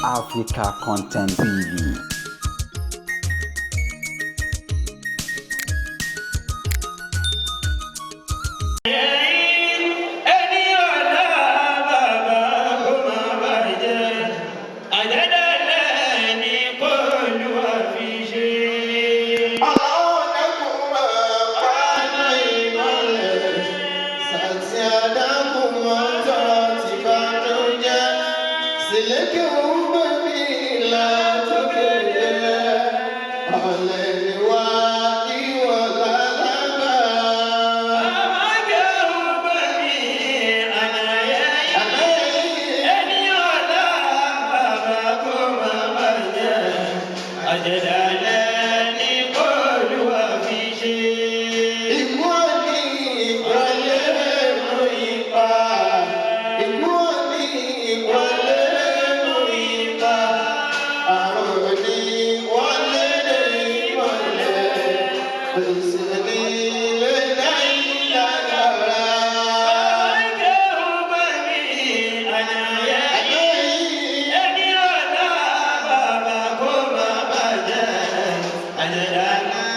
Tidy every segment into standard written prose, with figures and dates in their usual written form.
Africa Content TV. Ẹni ọ̀la bàbá kó máa bàjẹ́, àdádálẹ̀ ní kó Olúwa fi ṣe. Bàbá kẹ́rù bá mi àlàyé. Ẹni ọ̀la bàbá kó máa bàjẹ́, àdádálẹ̀ ní kó Olúwa fi ṣe. Bàbá kẹ́rù bá mi àlàyé. Ẹni ọ̀la bàbá kó máa bàjẹ́, àdádálẹ̀.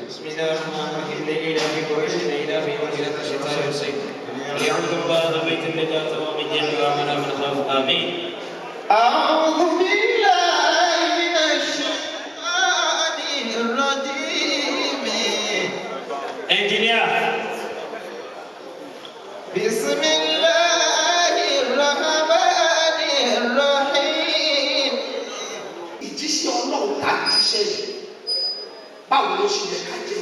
بسم الله الرحمن الرحيم. لإله قريش إله وإله الشتاء والصيف ليعبدوا الله بيت النجاة ومن جهل ومن من خوف. آمين. أعوذ بالله من الشيطان الرجيم. Engineer. بسم الله الرحمن الرحيم. Ìjíṣẹ́ Ọlọ́run tá a jíṣẹ́ yìí, báwo ló ṣe yẹ ká jẹ́?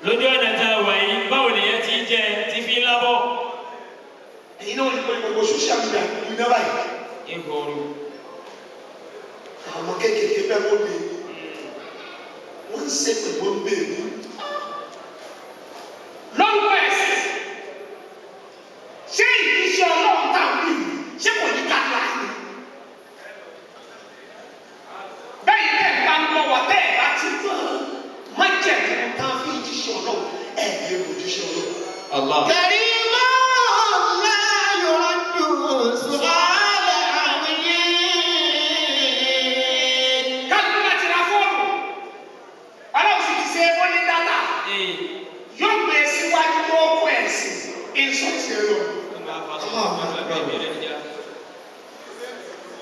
Lójú ọ̀nà tá a wà yìí, báwo nìyẹn ti jẹ tí fi ń lábọ̀? Ẹ̀yin náà ní pé gbogbo social media ní iná báyìí. Ìgbòho. Àwọn kéékèèké fẹ́ wọ́n lè wọ́n ń ṣe pé wọ́n ń bèèrè. Lórúkọ ẹ̀sìn, ṣé ìjíṣẹ́ Ọlọ́run tá a wí yìí, ṣé kò ní ká láàyè? Bẹ́ẹ̀ tẹ̀ bá ń lọ wà tẹ́ ẹ̀ bá ti mọ̀ má jẹ̀ kó tán fi ìjíṣẹ́ Ọlọ́run ẹ̀ lè mọ̀ ìjíṣẹ́ Ọlọ́run. Allah. كريم لا يرد سؤال عبده. Kálukú bá ti ra fóònù, Ọlọ́run sì ti ṣe ó ní data, yóò gbé síwájú tó kó ẹ̀sìn ìsọ̀tì ẹ̀rọ.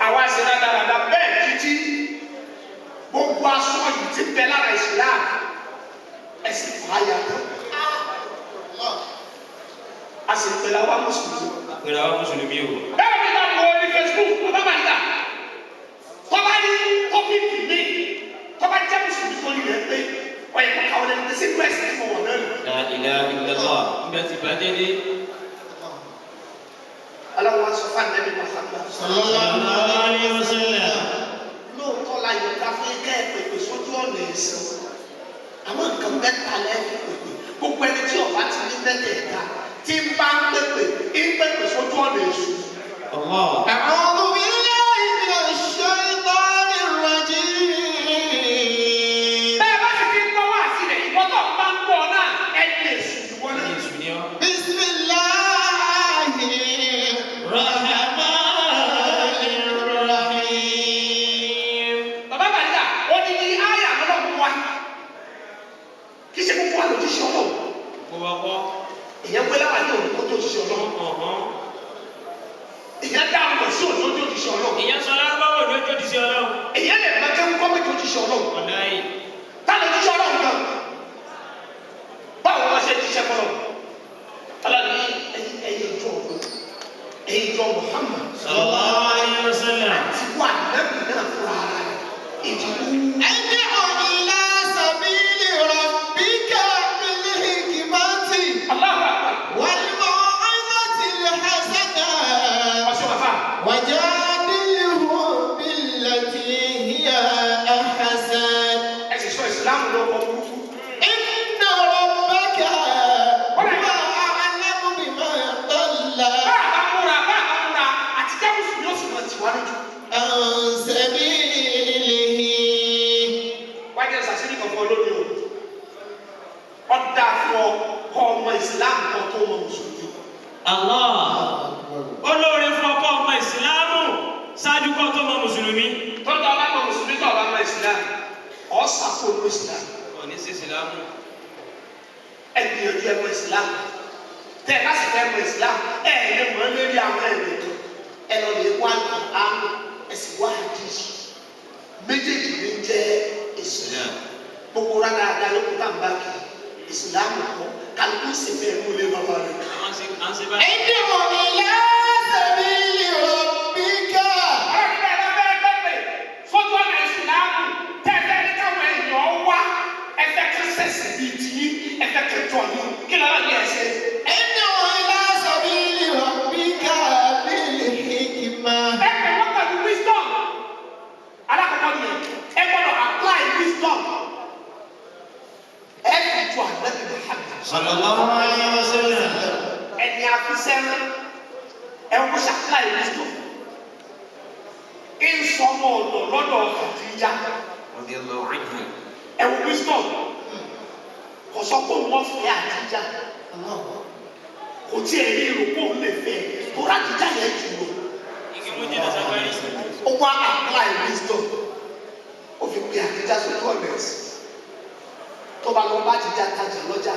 Àwa ṣe rádaràda bẹ́ẹ̀ títí gbogbo aṣọ yìí ti bẹ lára Islam, ẹ̀sìn fàáyà tán. A sì ń pèlè àwa mùsùlùmí. Pẹ̀lú àwọn mùsùlùmí o. Bẹ́ẹ̀ ni báwo wọ ní Facebook, bàbá Màlíkà, tọ́ba ní tọ́pìkì mi, tọ́ba jẹ́ mùsùlùmí tó ní rẹ̀ pé ọ̀yẹ̀ kọ́ káwọn ẹni pé sí wẹ́ẹ̀sì tí mo wọ̀ náà nù. La ilaha illallah. Níbi àti ìbàjẹ́ dé. Aláwọ̀ aṣọ fún Ànábì Muhammad. Sallallahu alaihi wasallam. Lóòótọ́ la yọ̀ǹda fún yín kẹ́ ẹ pèpè sójú ọ̀nà ẹ̀sìn. Àwọn nǹkan mẹ́ta lẹ́ẹ̀fi pèpè. Gbogbo ẹni tí ó bá ti ní mẹ́tẹ̀ẹ̀ta tí ń bá ń pèpè, ń pèpè sójú ọ̀nà èṣù. Allah. أعوذ بالله من الشيطان الرجيم. Bẹ́ẹ̀ bá sì ti ń gbọ́ wá sílẹ̀, ìwọ tó ń bá ń gbọ́ náà, ẹni èṣù ìwọ náà. Èṣù ni ọ́. بسم الله الرحمن الرحيم. Bàbá Bàdídà, ó ní ní áyà lọ́lọ́run wa. Kì í ṣe gbogbo wa lòjíṣẹ́ Ọlọ́run. Kó wa kọ́. Ìyẹn pé láwà ní òun kó tó jíṣẹ́ Ọlọ́run. Ọ̀hán. Ìyẹn dá àwọn sí òun tó jíṣẹ́ Ọlọ́run. Ìyẹn sọ lárúbáwò ló jó ti sí Ọlọ́run. Ìyẹn lè máa kéwú kọ́ méjì òjíṣẹ́ Ọlọ́run. Ọ̀nà yìí. Ta ló jíṣẹ́ Ọlọ́run gan? Báwo wọ́n ṣe jíṣẹ́ fọlọ́? Ọlọ́run ní ẹ̀yin ìjọ ọ̀gbọ́n, ẹ̀yin ìjọ Muhammad Sallallahu alaihi wasallam. ti wà nábì náà fúnra ara rẹ̀. Ìdìbò سبيله. Wájú ṣàṣírí kankan lónìí o. Ọ̀dà fún ọ kọ́ ọmọ Ìsìlámù kan tó mọ Mùsùlùmí. Allah. Olóore fún ọkọ ọmọ ìsìlámù ṣáájú kó tó mọ mùsùlùmí. Tọ́jú ọba mọ Mùsùlùmí tó ọba mọ Ìsìlámù. Ọ̀ sàkóso Ìsìlámù. Òní sí ìsìlámù. Ẹ gbìyànjú ẹ mọ Ìsìlámù. Tẹ ẹ bá sì fẹ́ mọ Ìsìlámù, ẹ ẹ lè mọ lórí àwọn ẹ̀rọ kan. Ẹ lọ lè wá àmì ẹ sì wá àdìsí. Méjèèjì ní jẹ́ Ìsìlámù. Gbogbo rárá ló kú tá n bá kí Ìsìlámù kọ́ kálukú sì fẹ́ mú lé bàbá rẹ̀. Àwọn ṣe à ń ṣe báyìí. ادع إلى سبيل ربك. Ọlọ́run bẹ́ẹ̀ bá fẹ́ gbẹ́gbẹ́ sójú ọ̀nà Ìsìlámù tẹ́ ẹ fẹ́ ní káwọn èèyàn wá ẹ fẹ́ kí sẹ̀sì bíi tiyín ẹ fẹ́ kí jọ yín kí lọ́la ní ẹ ṣe. ادع إلى سبيل ربك بالحكمة. Ẹ pè wọ́n pẹ̀lú wisdom. Alákọ̀ọ́kọ́ ni ẹ gbọ́dọ̀ apply wisdom. Ẹ fi ju ànábì Muhammad. Sallallahu alayhi wa sallam. Ẹni àfisẹ́rẹ́ ẹ wọ́n ṣe apply wisdom. Ìsọmọ ọ̀dọ̀ lọ́dọ̀ Khadija. Radiyallahu anha. Ẹ wo wisdom. Kò sọ pé wọ́n fẹ́ Àdíjà. Kò tí ì rí irun kó lè fẹ́ torí Àdíjà yẹn jù lọ. Igi mú jìnnà sáfárì. Ó wá apply wisdom. Ó fi pe Àdíjà sójú ọ̀nà ẹ̀sìn. Tó bá lọ bá Àdíjà tajà lọ́jà.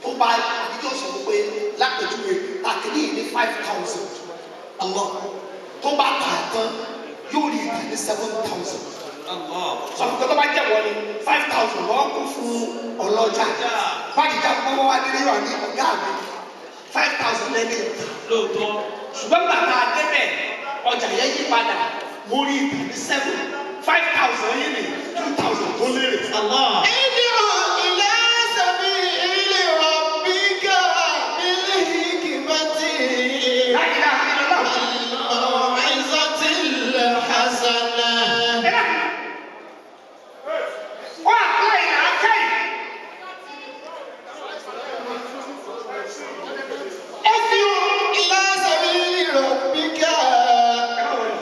Tó bá Àdíjà sọ pé lápèjúwe àkìní yìí ní 5,000. Allah. Tó bá tà á tán yóò rí ìtà ní 7,000. Allah. Sọ fún pé tó bá jẹ́ wọ́n ní 5,000 lọ́ọ́ kún fún ọlọ́jà. Bájìjà gbọ́wọ́ wá délé wà ní ọ̀gá mi 5,000 lẹ́ni ìta. Lóòótọ́. Ṣùgbọ́n bàtà débẹ̀ ọjà yẹn yí padà mo rí ìtà ní 7 5,000 yìí ní 2,000 tó lérè. Allah. ادع إلى سبيل ربك بالحكمة La ilaha illallah. والموعظة الحسنة. Ẹ dàkú. Ó apply làákàyè. ادع إلى سبيل ربك Ẹ má wọlé.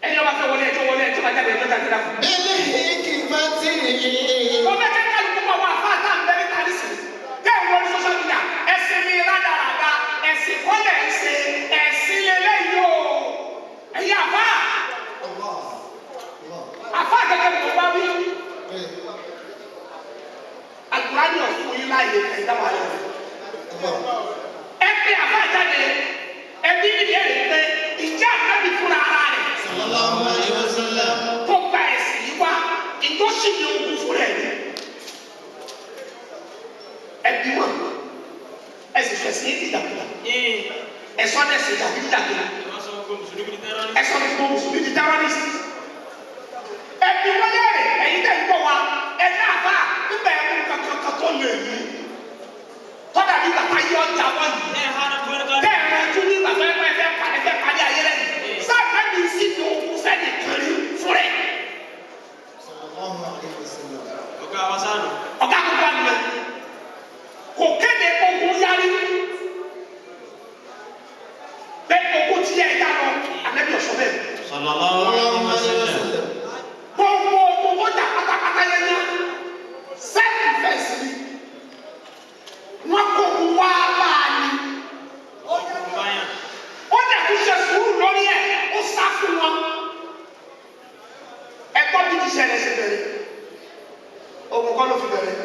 Ẹni ọba fẹ́ wọlé ẹjọ́ wọlé ẹjọ́ bá jáde ẹjọ́ jáde dàkú. بالحكمة. Mo fẹ́ kẹ́ kálukú máa wá àfáà tá à ń bẹ níta nísìnyí. Tẹ́ ẹ̀ wọlé social media, ẹ̀sìn mi rádaràda, ẹ̀sìn kọ́lẹ̀ ń ṣe, ẹ̀sìn lélẹ́yìí o. Ẹ̀yin àfáà, àfáà gẹ́gẹ́ bí mo bá wí. Àlùkùránì ọ̀fun yín láàyè ẹ̀dá wà lẹ́nu. Ẹ pé àfáà jáde, ẹbí mi lè rí pé ìjà ànábì fúnra ara rẹ̀ Sallallahu alayhi wa sallam. tó gba ẹ̀sìn yìí wá, ìjọ́sìn ni ogun fúnra ẹ̀ ní. Ẹbí wọn, ẹ̀sìn fẹ̀sìn yìí dìdàkudà. Ee. Ẹ̀sọ́ náà ẹ̀sìn jàgídíjàgídá. Wọ́n sọ pé mùsùlùmí ni terrorist. Ẹ̀sọ́ ní gbogbo mùsùlùmí di terrorist. Ẹbí wọn léèrè, ẹ̀yin tẹ̀ ń gbọ́ wa, ẹ̀dá àbá nígbà ẹ̀mú kankan tó lè yí. Tọ́dà bí bàtà yọ ọjà wọ́n yìí. Ẹ ha na fún ẹ̀ka. Bẹ́ẹ̀ rẹ̀ tún ní bàtà ẹ̀fẹ́ ẹ̀fẹ́ ẹ̀fẹ́ parí ayé rẹ̀ yìí. Sáà mi sì ní ogun sẹ́ni kiri fún rẹ̀. Sallallahu alayhi wa sallam. Ọ̀gá wa sánù. Ọ̀gá gbogbo àná kò kéde ogun yárí. Bẹ́ẹ̀ ogun ti yẹ ẹ̀dá lọ, ànábì ọ̀sọ́ bẹ́ẹ̀. Sallallahu alayhi wa sallam. Gbogbo ogun ó jà pátápátá yẹn yẹn. Self defence ni. Wọ́n kó ogun wá bá a ní. Báyà. Ó dẹ̀ tún ṣe sùúrù lórí ẹ̀, ó sá fún wọn. Ẹ̀kọ́ bí ti ṣẹlẹ̀ ṣe bẹ̀rẹ̀. Ogun kọ́ ló fi bẹ̀rẹ̀.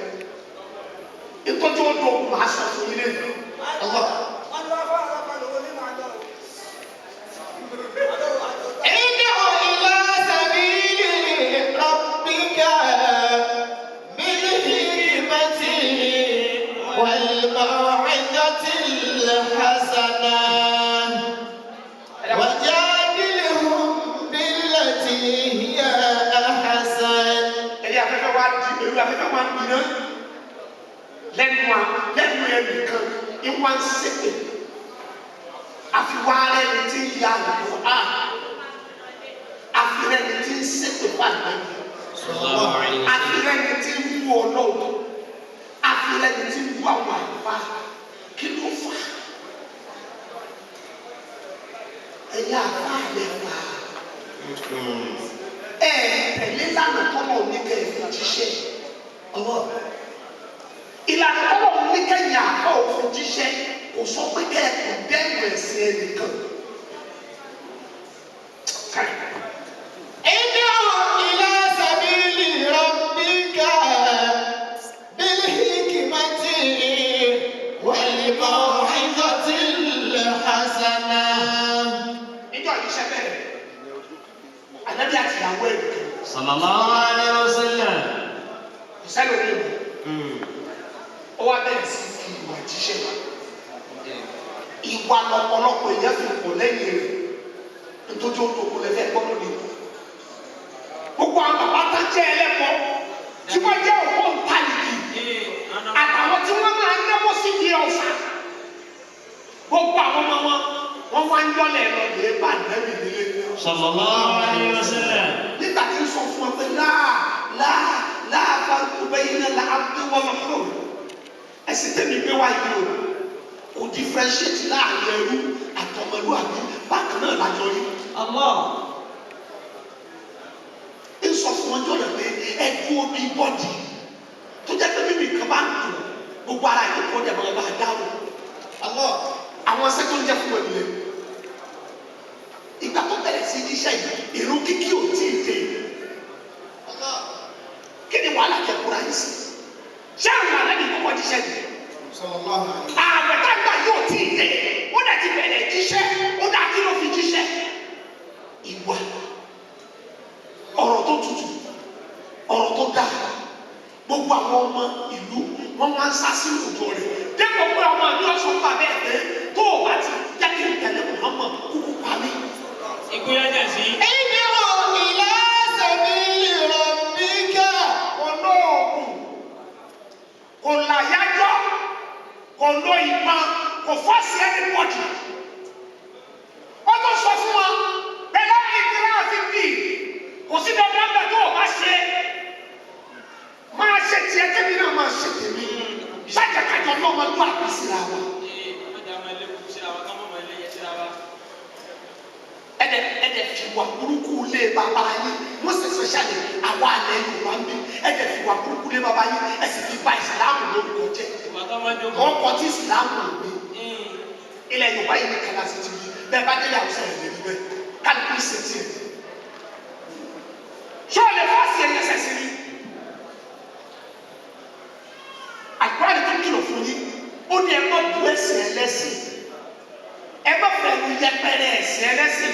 Ìtọ́jú odò ogun màá sọ fún yín lẹ́nu. Allah. ادع إلى سبيل ربك بالحكمة والموعظة الحسنة وجادلهم بالتي هي أحسن. Ẹ̀yẹ afẹ́fẹ́ wa di èrú afẹ́fẹ́ wa ń gbiná. Lẹ́nu a lẹ́nu ẹ̀ nìkan ìwà ń sèpè. Àfiwá rẹ̀ ni ti ń ya àlùkò á. Àfirẹ́ ni ti ń sèpè fún àgbẹ̀mí. Sallallahu alayhi wa sallam. Àfirẹ́ ni ti ń wú ọlọ́wọ́. Àfirẹ́ ni ti ń wú àwọn àlùfáà. Kí ló fà á? Ẹ̀yà àfáà lè fà á. Ẹ tẹ̀lé lánà tọ́lọ̀ ní kẹ́ ẹ fi jíṣẹ́. Ìlànà tọ́lọ̀ ní kẹ́yìn àpá òfin jíṣẹ́ kò sọ pé kẹ́ ẹ kò dẹ́rù ẹ̀sìn ẹnìkan. ادع إلى سبيل ربك بالحكمة والموعظة الحسنة. Níjọ́ ìṣẹ́ bẹ̀rẹ̀, ànábì àti ìyàwó ẹ̀ nìkan. Sallallahu alayhi wa sallam. Kò sẹ́lòmíì mọ́. Ó wá bẹ̀rẹ̀ sí fi ìwà jíṣẹ́. Ìwà lọ́pọ̀lọpọ̀ èèyàn fi pọ̀ lẹ́yìn rẹ̀ nítorí ó tó kó lè fẹ́ gbọ́dọ̀ ní. Gbogbo àwọn bàbá tá jẹ́ ẹlẹ́kọ̀ọ́ tí wọ́n jẹ́ ògbóǹtarìgì àtàwọn tí wọ́n máa ń náwó sí ní ọ̀sà. Gbogbo àwọn ọmọ wọn wọ́n wá ń yọlẹ̀ lọ lè bá nẹ́bì nílé. Sallallahu alayhi wa sallam. Nígbà tí ń sọ fún ọ pé láà láà láà farqu bayna al-abdi wal-hurr. Ẹ̀sìn tẹ̀mí gbé wá yìí o, kò differentiate láàrin ẹrú àtọmọlúwàbí bákan náà lájọ rí. Allah. Ń sọ fún ọjọ́ rẹ̀ pé ẹ dúró bí bọ́dì tó jẹ́ pé mímì kan bá ń dùn gbogbo ara ìkókó dẹ̀ máa bá a dáhùn. Àwọn ẹsẹ̀ tó ń jẹ́ fún ẹnìyẹn. Ìgbà tó bẹ̀rẹ̀ sí iṣẹ́ yìí, ìrun kíkí ò tí ì dé. Kí ni wàhálà tẹ kúra yìí sí? Ṣé àwọn àlẹ́ kọ́kọ́ jíṣẹ́ yìí? Ààwẹ̀ tá gbà yóò tí ì dé. Ó dẹ̀ ti bẹ̀rẹ̀ jíṣẹ́, ó dà kí ló fi jíṣẹ́? Ìwà, ọ̀rọ̀ tó tutù, ọ̀rọ̀ tó dáa. Gbogbo àwọn ọmọ ìlú wọn máa ń sá sí òjò rẹ̀. Dépò pé ọmọ ìlú ọ̀sán fún bàbá ẹ̀ pé tó o bá ti jẹ́ kí n tẹ̀lé Muhammad kúkú pa mí. Ikú yájà sí. ادع إلى سبيل ربك. Kò lóògùn, kò làyájọ́, kò lo ìbọn, kò fọ́ọ̀sì anybody. Ó tún sọ fún wọn pẹ̀lú ìdílé àti bíi kò sí dandan bẹ́ẹ̀ tó o bá ṣe. Máa ṣe tiẹ̀ kébì náà máa ṣe tèmi. Sájàkájọ náà máa lọ àbísíra wa. Ẹdẹ fi wà burúkú lé bàbá yín wọ́n sì sọ́sàlẹ̀ àwa alẹ́ Yorùbá ń bí ẹdẹ fi wà burúkú lé bàbá yín ẹ sì fi bà ìsìlámù lórúkọ jẹ́. Ọkọ̀ tí ìsìlámù ò gbé ilẹ̀ Yorùbá yìí ní kàlá sí ti rí bẹ́ẹ̀ bá délé àwùjọ ẹ̀ lè rí bẹ́ẹ̀ kálukú ṣe tiẹ̀. Ṣé o lè fọ́ọ̀sì ẹ̀yẹ sẹ̀sì rí? Àkùránì tó kìlọ̀ fún yín, ó ní ẹ má bu ẹ̀sìn ẹlẹ́sìn, ẹ má fẹ̀rù yẹpẹrẹ ẹ̀sìn ẹlẹ́sìn,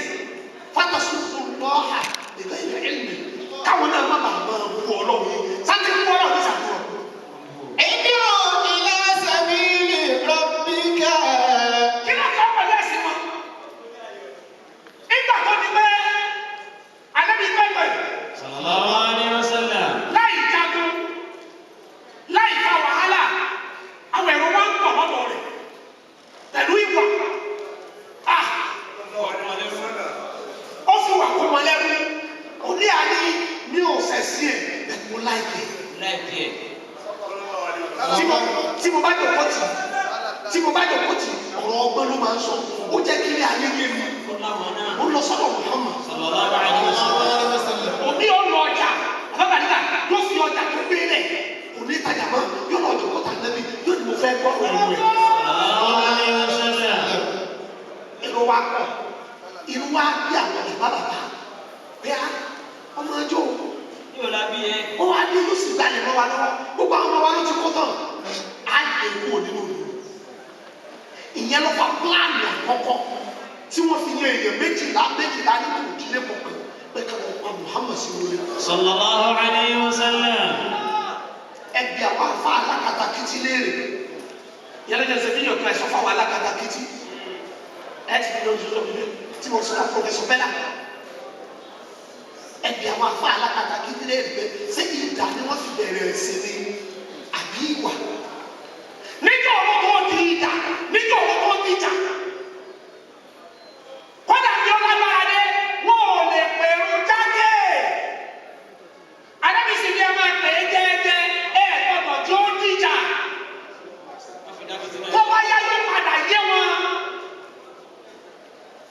fátọ̀sùn lọ́ọ̀hà nígbà ìlú ẹ̀mí káwọn náà má bàa máa bu Ọlọ́run yìí sáńtì ń bọ́ Ọlọ́run ní ìsàkúrọ̀. ادع إلى سبيل ربك. Kí ló kọ́ pẹ̀lú ẹ̀sìn wọn? Nígbà tó di pé Ànábì pẹ̀pẹ̀ Sallallahu alayhi wa sallam. láì jagun, láì fa wàhálà, àwọn ẹ̀rọ wa ń pọ̀ lọ́dọ̀ rẹ̀ pẹ̀lú ìwà. Ah! Ó fi wà kó wọn lẹ́rú. Ó ní àní mi ò fẹ́ sí ẹ̀ bẹ́ẹ̀ mo láìpẹ́. Láìpẹ́ ẹ̀. Tí mo bá jòkó tì, tí mo bá jòkó tì, ọ̀rọ̀ ọgbọ́n ló máa ń sọ. Ó jẹ́ kí ilé ayé yé mi. Ó láwọn náà. Ó lọ sọ́dọ̀ Muhammad. Sallallahu alayhi wa sallam. Òní ó lọ ọjà, àbábàdìgbà yóò fi ọjà tó gbé lẹ̀. Òní ìtajà mọ́, yóò lọ jòkó tà lẹ́bi, yóò ní mo fẹ́ gbọ́ òun rẹ̀. Sallallahu alayhi wa sallam. Irun wa pọ̀, irun wa bí àwọn bàbá bàbá. Bí a ọmọ ọjọ́ Yóò la bí ẹ. ó wá ní yóò sì gbalẹ̀ mọ́ wa lọ́wọ́. Gbogbo àwọn ọmọ wa ló ti kó tán. Á lè kú nínú ìlú. Ìyẹn ló fa pílánì àkọ́kọ́ tí wọ́n fi yan èèyàn méjìlá méjìlá nínú ìdílé kọ̀ọ̀kan pé ká lọ pa Muhammad sí wọlé. Sallallahu alayhi wa sallam. Ẹbí àwọn afá alákatakítí léèrè. Ìyẹn ló jẹ́ ṣe fídíò kan ẹ̀ sọ fún àwọn alákatakítí. Ẹ ti fi lójú sọ bíbí tí mo sọ fún Prọfẹ̀sọ̀ Bẹ́lá. Ẹbí àwọn afá alákatakítí léèrè pé ṣé ìdá ni wọ́n fi bẹ̀rẹ̀ ẹ̀sìn ni àbí ìwà? Níjọ́ owó tó di ìdá, níjọ́ owó tó di ìjà. Kódà bí ó lágbára dé, wọn ò lè pèrú jáde. Adábísí ni ẹ máa pè é jẹ́ẹ́jẹ́, ẹ gbọ́dọ̀ tí ó dìjà. Tó bá yá yóò padà yé wọn.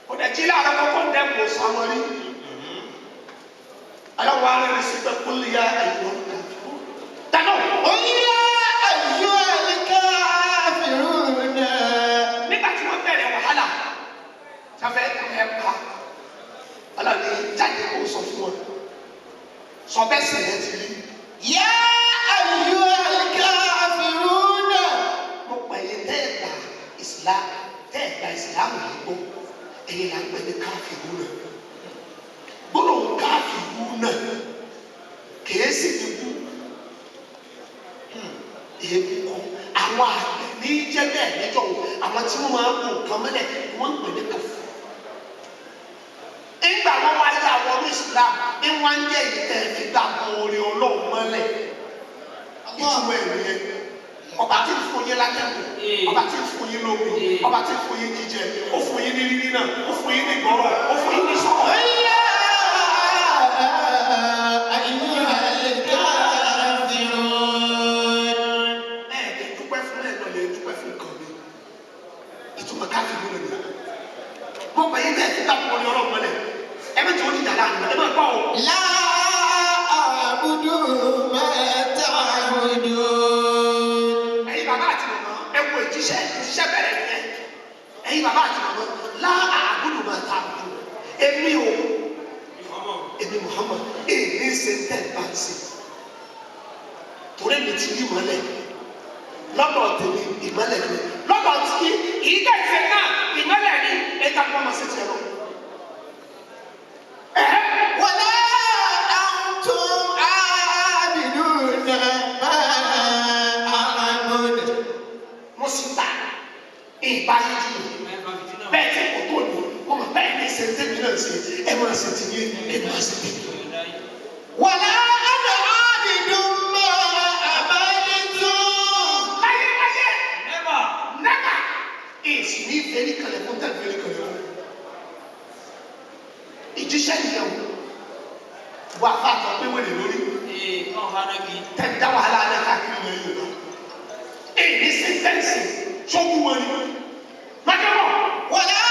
Kò dẹ̀ jí láàárọ̀ kọ́kọ́ dẹ́ kò sọ wọn rí. Aláwọ̀ ará rẹ̀ sí pé kul ya ayyuhal kafirun. Dáná. قل يا أيها الكافرون. Nígbà tí wọ́n bẹ̀rẹ̀ wàhálà, sáfẹ́ ẹ̀ pa. Ọlọ́ni jáde kó sọ fún wọn. Sọ bẹ́ẹ̀ sì rẹ̀ ti rí. يا أيها الكافرون. Mo pè é tẹ́ ẹ̀ gba Islam tẹ́ ẹ̀ gba Islam yìí gbọ́. Ẹ̀yin là ń pè ní káfíìrù náà. Gbólóhùn káfíìrù náà kìí sì ní kú. Èébú kọ́. Àwọn àgbẹ̀ ní jẹ́ bẹ́ẹ̀ níjọ́ wo. Àwọn tí wọ́n máa ń bò nǹkan mọ́lẹ̀ ni wọ́n ń pè ní kàfù. Nígbà wọn wá yá wọnú Islam, ní wọ́n ń jẹ́ èyí tẹ́ ẹ fi gbà bọ orí Ọlọ́run mọ́lẹ̀. Ìtumọ̀ ẹ̀ nìyẹn. Ọba tí ń fún yín látẹ̀kùn, ọba tí ń fún yín lómi, ọba tí ń fún yín jíjẹ, ó fún yín ní rírí náà, ó fún yín ní gbọ́rọ̀, ó fún yín ní sọ̀rọ̀. قل يا أيها الكافرون. Ẹ ẹ dúpẹ́ fún ẹ̀ náà lè dúpẹ́ fún nǹkan mi. Ìtumọ̀ káfíìrì ló nìyẹn. Mo pè yín tẹ́ ẹ fi gbà bọ orí Ọlọ́run mọ́lẹ̀. Ẹ má jẹ́ ó dìjà láàrin, ẹ má gbọ́ o. لا أعبد ما تعبدون. Ẹ̀yin bàbá àti màmá, ẹ wo ìjíṣẹ́ ìjíṣẹ́ bẹ̀rẹ̀ nìyẹn. Ẹ̀yin bàbá àti màmá, lá àbúrò máa ta àbúrò. Èmi ò, èmi Muhammad, èmi ṣe ń tẹ̀ bá ń ṣe. Torí èmi ti rí ìmọ́lẹ̀. Lọ́dọ̀ tèmi ìmọ́lẹ̀ ni. Lọ́dọ̀ tí ìdá ìfẹ́ náà ìmọ́lẹ̀ ni ẹ̀ka kí wọ́n máa ṣe tiẹ̀ lọ. Ẹ̀hẹ́. ولا أنتم عابدون ما أعبد. Mo sì ta ìbá yín jù. Bẹ́ẹ̀ tí kò tó ní, mo mọ̀ bẹ́ẹ̀ ní ṣe tèmi náà ṣe, ẹ máa ṣe tìyín, ẹ máa ṣe tèmi. ولا أنا عابد ما عبدتم. Láyé láyé. Never. Èsì ní fẹ́rí kalẹ̀ fún tẹ̀ fẹ́rí kalẹ̀ fún. Ìjíṣẹ́ nìyẹn o. Wà á fà pé wèrè lórí. Tẹ̀ ń dá wàhálà alẹ́ káàkiri ilẹ̀ Yorùbá. Èyí sí tẹ̀sí sókú wọn ni. Mákẹ́wọ̀. ولا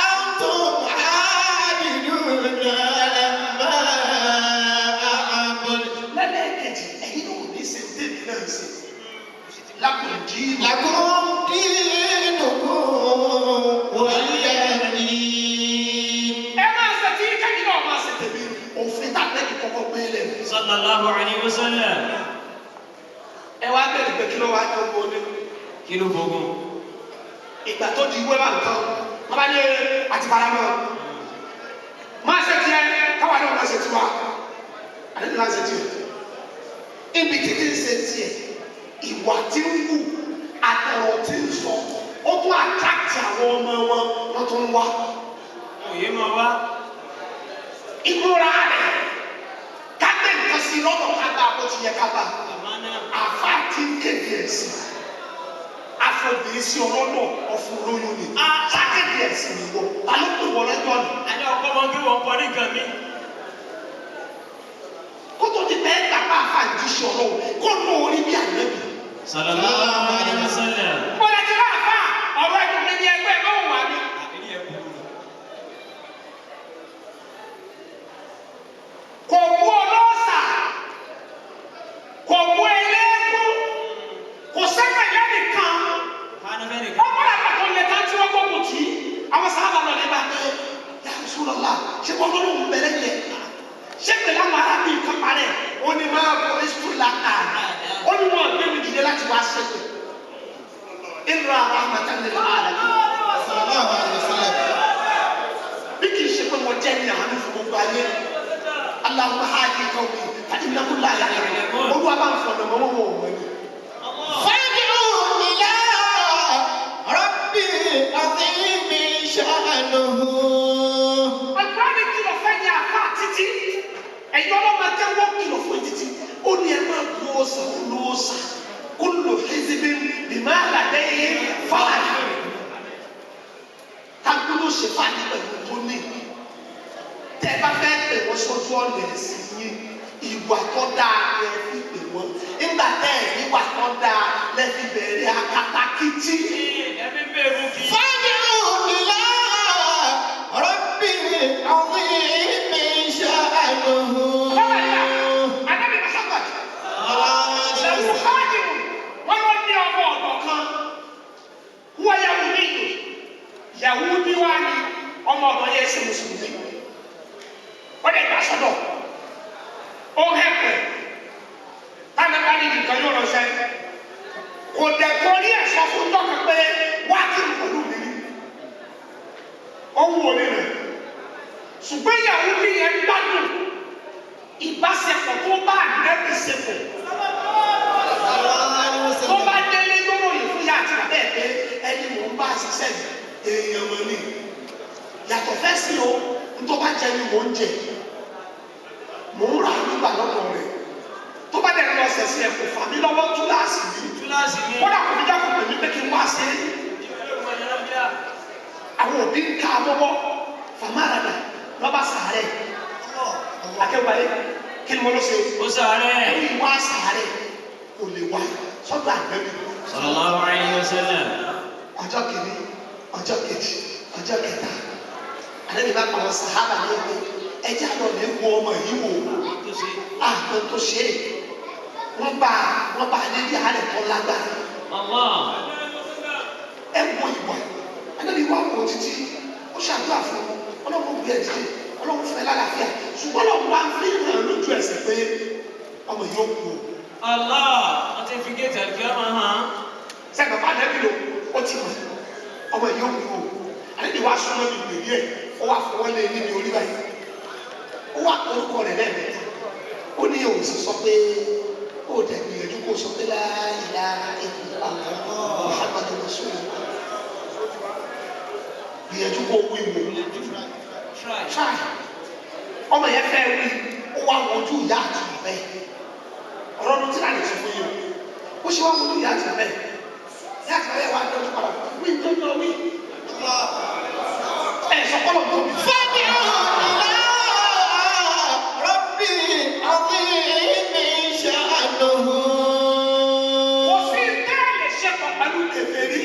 أنتم عابدون ما أعبد. Lẹ́lẹ́kejì, ẹ̀yin náà ò ní ṣe tèmi náà ṣe. Lákùnjí. لكم دينكم ولي دين. Ẹ máa ṣe tí kẹ́yìn náà máa ṣe tèmi. Òfin tàbí kọ́kọ́ gbé lẹ̀. Sallallahu alayhi wa sallam. Ẹ wá bẹ̀rẹ̀ pé kí ló wá tó wọlé. Kí ló gbógun? Ìgbà tó di wẹ́wà nǹkan wọ́n bá ní àti faramọ́ máa ṣe tiẹ̀ káwa náà máa ṣe tiwa àdéhùn máa ṣe tiẹ̀ ibi títí ń ṣe tiẹ̀ ìwà tí ń wù àtọ̀rọ̀ tí ń sọ ó tún àtàkì àwọn ọmọ wọn wọ́n tún wá Òye máa wá. ìmúra rẹ̀ ká gbé nǹkan sí lọ́dọ̀ ká bá bó ti yẹ ká bá Àmánà. àfa tí ń kéde ẹ̀sìn afọbìnrin sí ọlọ́dọ̀ ọ̀fun lóyún ni sákéde ẹ̀sìn ni wọ́n ta ló pè wọ́n lẹ́jọ́ ni. Àní ọkọ ọmọ kí wọ́n kọ́ ní nǹkan mi. Kótó ti bẹ́ẹ̀ gbà pa àfa ìjíṣẹ́ ọlọ́run kó nù orí bí ànábì. Sallallahu alayhi wa sallam. Mo lè ti rá àfa ọ̀rọ̀ ẹ̀dùn mi ní ẹgbẹ́ ẹ̀ mọ́wùn wá mi. Kò wú ọlọ́ọ̀sà, kò wú eléégún, kò sẹ́gbẹ̀ lẹ́nìkan. Wọ́n kọ́ra pàtó lè tán tí wọ́n gbógun tì í. Àwọn sábà lọ nígbà pé ya Rasulullah ṣé wọ́n lọ́lọ́run bẹ̀rẹ̀ yẹ? Ṣé pẹ̀lú àwọn arábìnrin kan parẹ́? Ó ní máa bọ̀ ẹ́sùlá àná. Ó ní wọn gbé mi dìde láti wá ṣẹ́pẹ̀. Inna rahmatan lil alamin. Sallallahu alaihi wasallam. Bí kì í ṣe pé mo jẹ́ ní àánú fún gbogbo ayé. Allahumma hadi qawmi fa innahum la ya'lamun. Olúwa bá ń fọ̀nà mọ́ wọn ò mọ̀ ni. فادعو إلى ربي عظيم شأنه. Àgbáni kìlọ̀ fẹ́ ni àfa títí. Ẹ̀yin ọlọ́mọ ẹgbẹ́ wọ́n kìlọ̀ fún títí. Ó ní ẹ máa bu ọ̀sán olóòsà. Kullu hizbin bima ladayhim farihun. Kálukú ló ṣe fàájì pẹ̀lú tó ní. Tẹ́ ẹ bá fẹ́ pè wọ́n sójú ọ̀nà ẹ̀sìn yín, ìwà tó dáa ni ẹ fi pè wọ́n. Nígbà tẹ́ ẹ̀ níwà tó dáa lẹ fi bẹ̀rẹ̀ akatakítí. Ẹbí bẹ̀rù kí. فادعو إلى ربي عظيم شأنه. tó bá ànábì ṣepọ̀ tó bá délé lóró yìí fún yàtì bàbá ẹ̀ pé ẹni mò ń bá ṣiṣẹ́ yìí èèyàn mọ̀ ni yàtọ̀ fẹ́ sí o n tó bá jẹ ni mò ń jẹ mò ń rà nígbà lọ́dọ̀ rẹ̀ tó bá dẹ̀ lọ sẹ̀sìn ẹ̀ kò fà mí lọ́wọ́ túláàsì yìí Túláàsì ni. kódà kò fi jákò pèmí pé kí n wá sí àwọn òbí ń ká mọ́wọ́ fàmáràdà lọ́ba sàárẹ̀ akẹ́wàlẹ́ kí ni mo lọ ṣe Ó sàárẹ̀. ẹni wá sàárẹ̀ kò lè wá sọ́dọ̀ àgbẹ̀bí Sallallahu alayhi wa sallam. ọjọ́ kìíní ọjọ́ kejì ọjọ́ kẹta àlejò bá pa àwọn sàhábà ní ẹgbẹ́ ẹjẹ́ àlọ́ lè wo ọmọ yìí wò Tó ṣe. àpò tó ṣe é wọ́n bá níbi àárẹ̀ tó lágbára Allah. ẹ wo ìwà àlejò wà wò títí ó ṣàdúrà fún ọlọ́run gbé ẹ dìde ọlọ́run fún ẹ lálàáfíà ṣùgbọ́n ọlọ́run wá ń fi hàn lójú ẹsẹ̀ pé ọmọ yìí ó kú o. Allah. Wọ́n ti fi géètì àlùkìyámà hàn. Sẹ́yìn bàbá ànábì lò ó ti mọ̀ ọmọ yìí ó kú o. Ànábì wa súnmọ́ mi pèlú ẹ̀, ó wá fọwọ́ lé níbi orí báyìí, ó wá orúkọ rẹ̀ lẹ́ẹ̀mẹ́ta, ó ní òun sì sọ pé ó dẹ̀ gbìyànjú kó sọ pé la ilaha illallah Muhammadu rasulullah, gbìyànjú kó wí wò. Try. Try. Ọmọ yẹn fẹ́ wí, ó wá wojú ìyá àti bàbá ẹ̀. Ọ̀rọ̀ ló ti rà lè sọ fún yìí o, ó ṣe wá wojú ìyá àti bàbá ẹ̀, ìyá àti bàbá ẹ̀ wá dọ́jú padà wí tó ń lọ wí. Ẹ̀ sọkọlọ̀ tó bí. فادع إلى ربي عظيم شأنه. Kò sí tẹ́ẹ̀lì ṣe pọ̀ pẹ̀lú kèfèrí,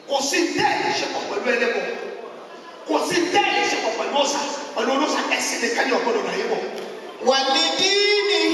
kò sí tẹ́ẹ̀lì ṣe pọ̀ pẹ̀lú ẹlẹ́bọ, kò sí tẹ́ẹ̀lì ṣe pọ̀ pẹ̀lú ọ̀sà pẹ̀lú ọlọ́sà, ẹ̀sìn nìkan ní ọ̀gbọ́dọ̀ náà yé wọ̀. ولدينه